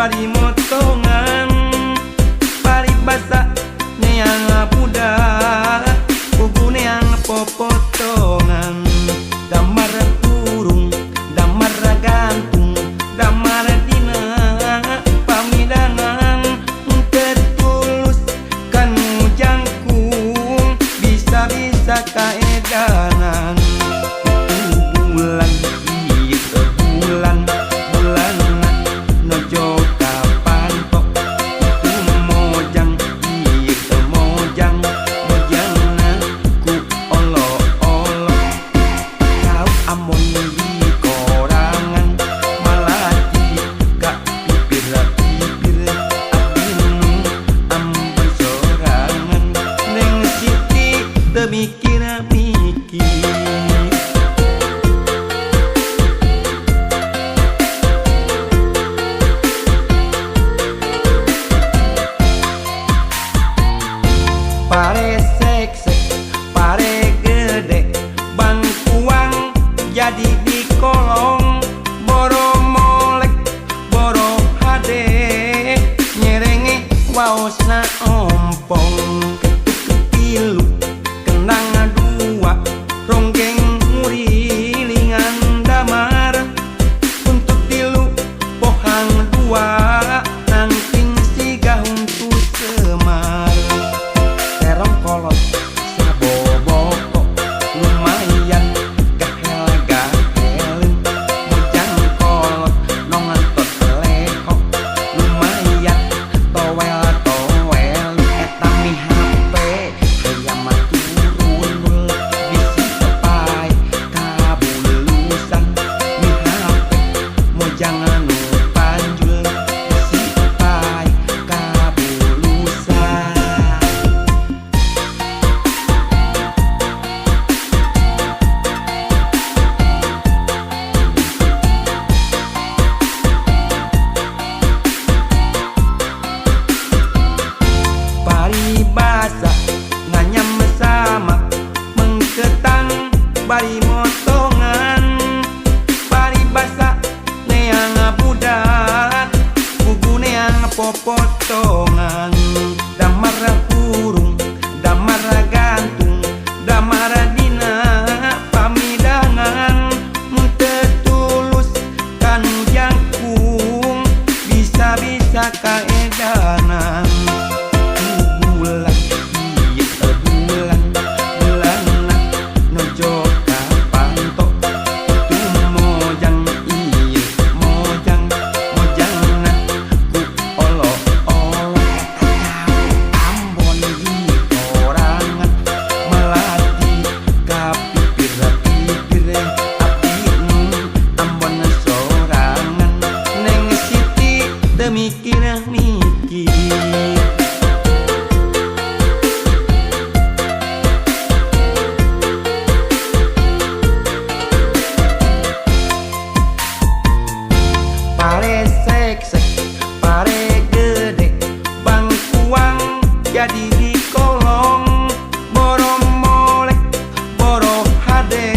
bari motongan paribasa neang budak pugu neang popotongan damar kurung damar gantung damar dina pamidangan tetulus kanu jangkung bisa-bisa kaedanan bulan ieu bulan bulanna nojo kapantok itu mojang ieu mojang mojangna ku olo-olo kau amon di korangan malati ka pipir-pipir abdi nu ambon sorangan Neng Siti teu mikir-mikir. Pare seksek, pare gede, bangkuang jadi di kolong, boro molek, boro hade, nyerenge waosna ompong, ketuk ketilu, kendang dua, ronggeng ngurilingan damar, untuk tilu, pohang dua, nangking siga huntu semar. Terong kolot saboboko lumayan gahel gaheleun mojang kolot nongentot lehok lumayan towel towel eta mi HP hayam mah turun bisi tepai kabulusan mi HP mojang anu panjul bisi tepai kabulusan. Paribasa nganyam sama mengketang bari motongan paribasa neang budak pugu neang popotongan damar kurung damar gantung damar dina pamidangan tetulus kanu jangkung bisa-bisa kaedanan bulan ieu bulan bulanna nojo kapantok itu mojang ieu mojang mojangna ku olo-olo eta cau ambon di korangan melati ka pipir-pipir abdi nu ambon sorangan Neng Siti teu mikir-mikir. Pare seksek, pare gede, bangkuang jadi di kolong, boro molek, boro hade,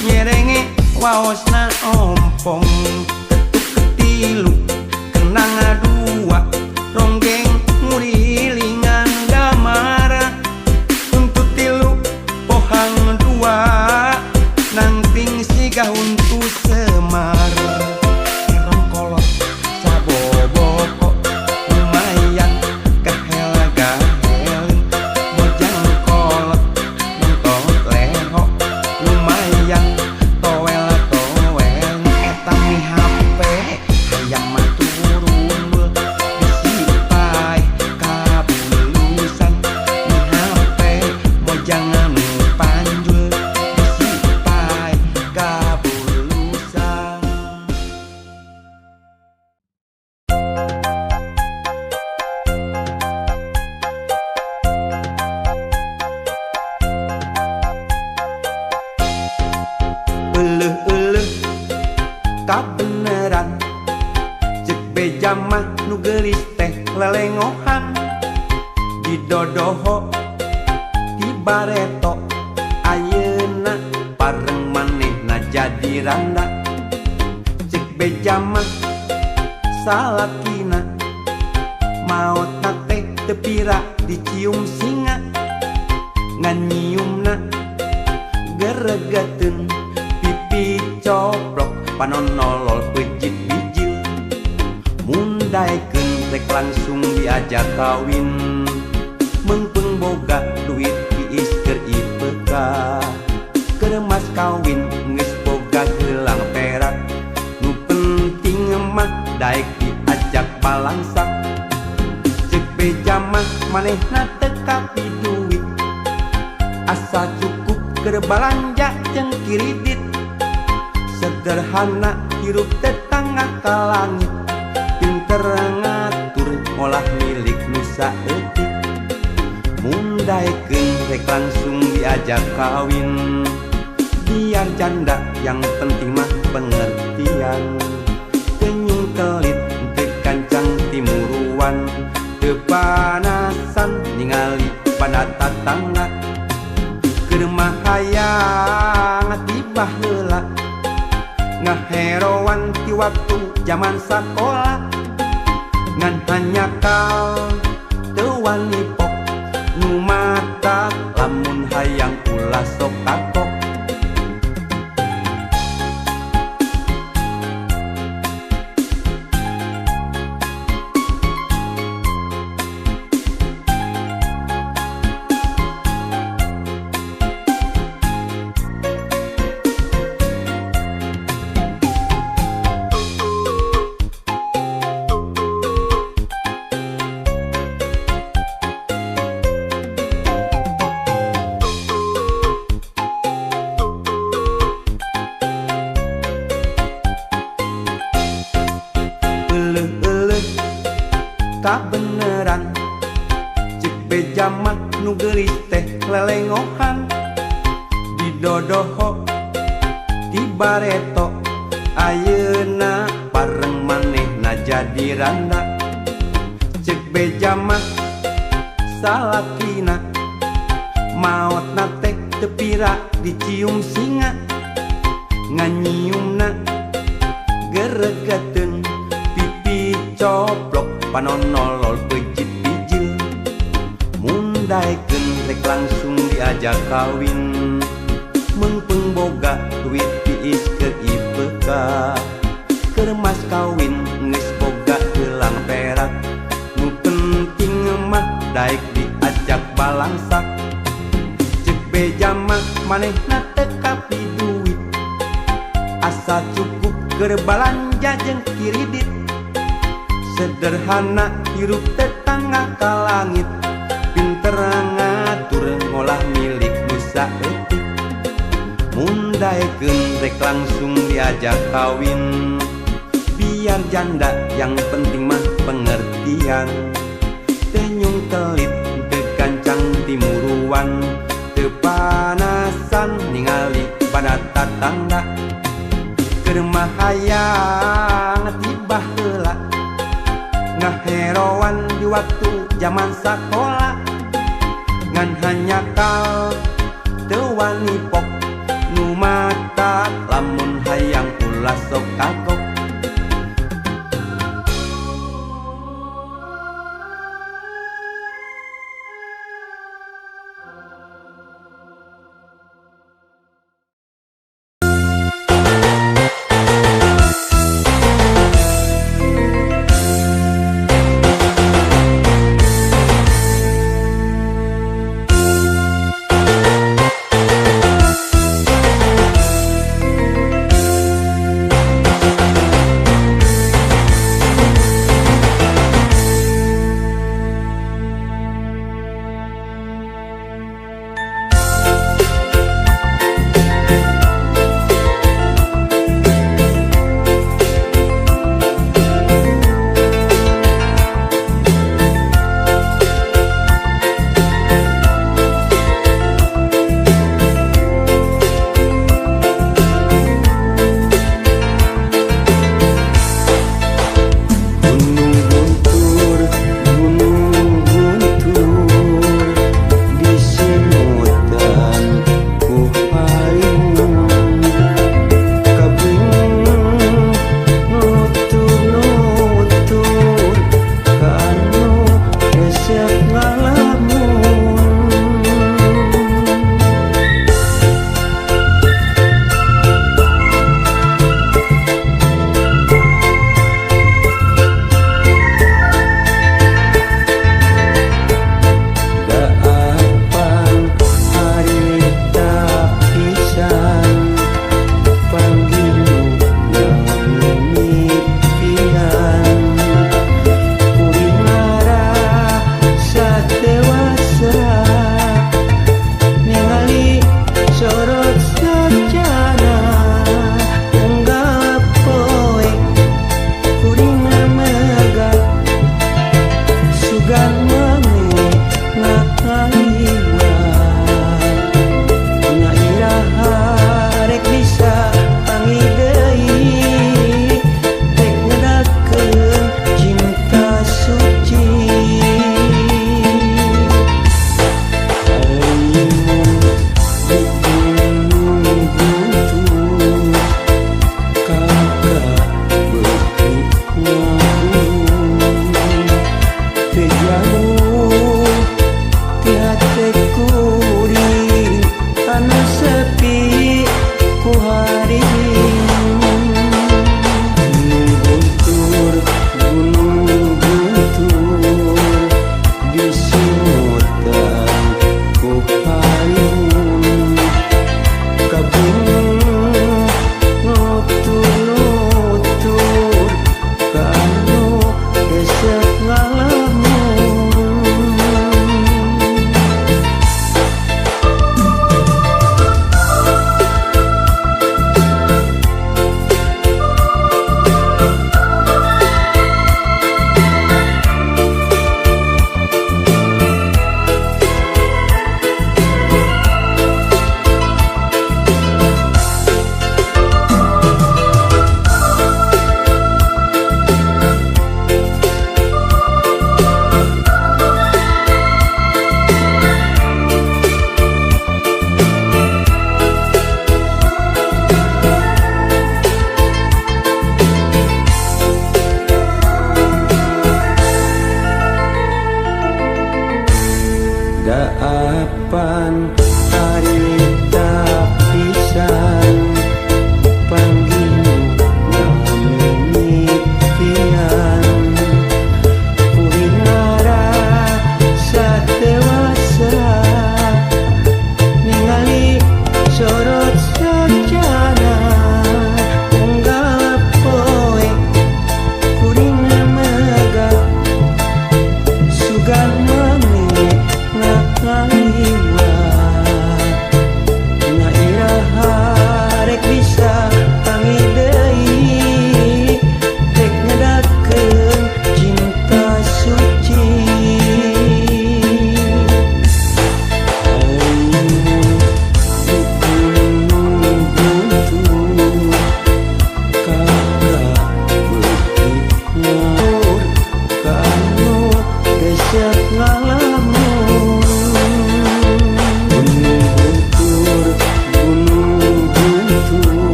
nyerenge waosna ompong, ketuk ketilu, kendang dua, ronggeng ngurilingan damar, tuntut tilu, pohang dua, nangting siga huntu semar. Terong kolot saboboko lumayan gahel gaheleun mojang kolot nontot lehok lumayan towel towel eta mi HP hayam mah turun bisi pae kabulusan mi HP mojang anu panjul bisi pae kabulusan. Euleuh-euleuh kabeneran cek beja mah nu geulis teh lelengohan didodoho ti bareto ayeuna pareng manehna jadi randa cek beja mah Salakina maot teh tepira dicium singa ngan nyiumna geregeteun pipi coplok panon nolol pejit bijil mun daekeun rek langsung diajak kawin meungpeung boga duit tiis keur IPK keur mas kawin geus boga gelang perak nu penting mah daek diajak balangsak ceuk beja mah manehna teu kapi duit asa cukup keur balanja jeung kiridit sederhana hirup tetangga ka langit pinter ngatur ngolah milik nu saeutik mun daekeun rek langsung diajak kawin biar janda yang penting mah pengertian tenyung kelit teu kancang timuruan teu panasan ningali pada tatangga keur mah hayang tibah heula ngaheroan ti waktu jaman sakola ngan hanyakal teu wani pok nu mata lamun hayang ulah sok takok. Kabeneran cek beja mah nu geulis teh lelengohan didodoho ti bareto ayeuna bareng manehna jadi randa cek beja mah salakina maotna teh teu pira dicium singa ngan nyiumna geregeteun pipi coplok panon nolol pejit bijil mun daekeun rek langsung diajak kawin meungpeung boga duit tiis keur IPK keur mas kawin geus boga gelang perak nu penting mah daek diajak balangsak ceuk beja mah manehna teu kapi duit asa cukup keur balanja jeung kiridit sederhana hirup tetangga ka langit pinter ngatur ngolah milik nu saeutik mun daekeun rek langsung diajak kawin biar janda yang penting mah pengertian tenyung kelit teu gancang timuruan teu panasan ningali pada tatangga keur mah hayang tibah heula ngaheroan di waktu jaman sakola ngan hanyakal teu wani pok nu mata lamun hayang ulah sok kagok.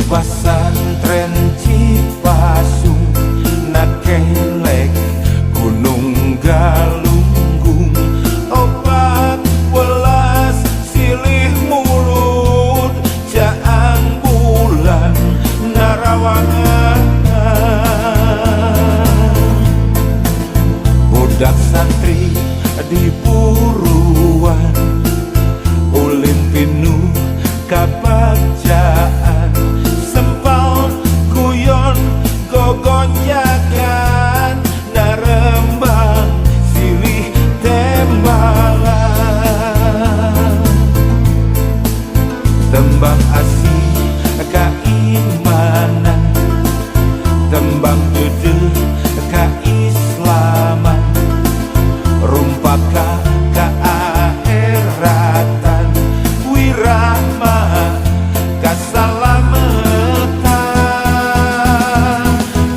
Pasantren Cipasung nakelek Gunung Galunggung opat welas silih mulut caang bulan narawangan. Budak santri di buruan ulin pinuh kabagjaan sempal guyon gogonjakan narembang silih tembalan tembang asih keimanan tembang deudeuh keislaman rumpaka kaakheratan wirahma kasalamatan.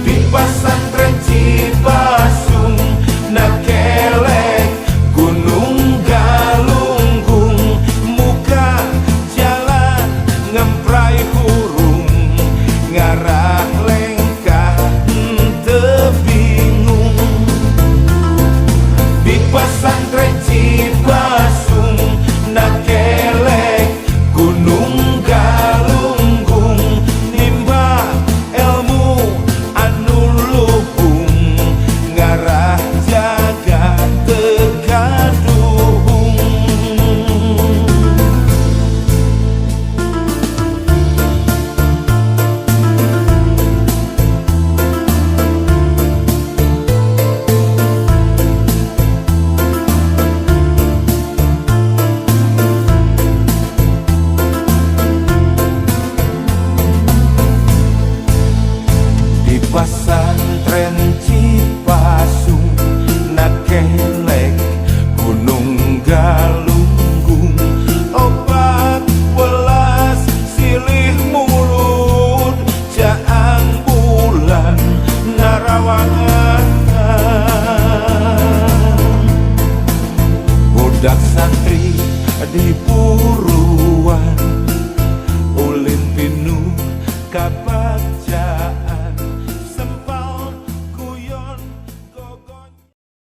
Di pasantren Cipasung nakelek Gunung Galunggung muka jalan ngemprai hurung ngarah lengkah henteu bingung. Di pasantren Cipasung nakelek Gunung Galunggung nimba ilmu anu luhung ngarah jaga teu kaduhung. Di pasantren Cipasung nakelek Gunung Galunggung opat welas silih mulut caang bulan narawangan. Budak santri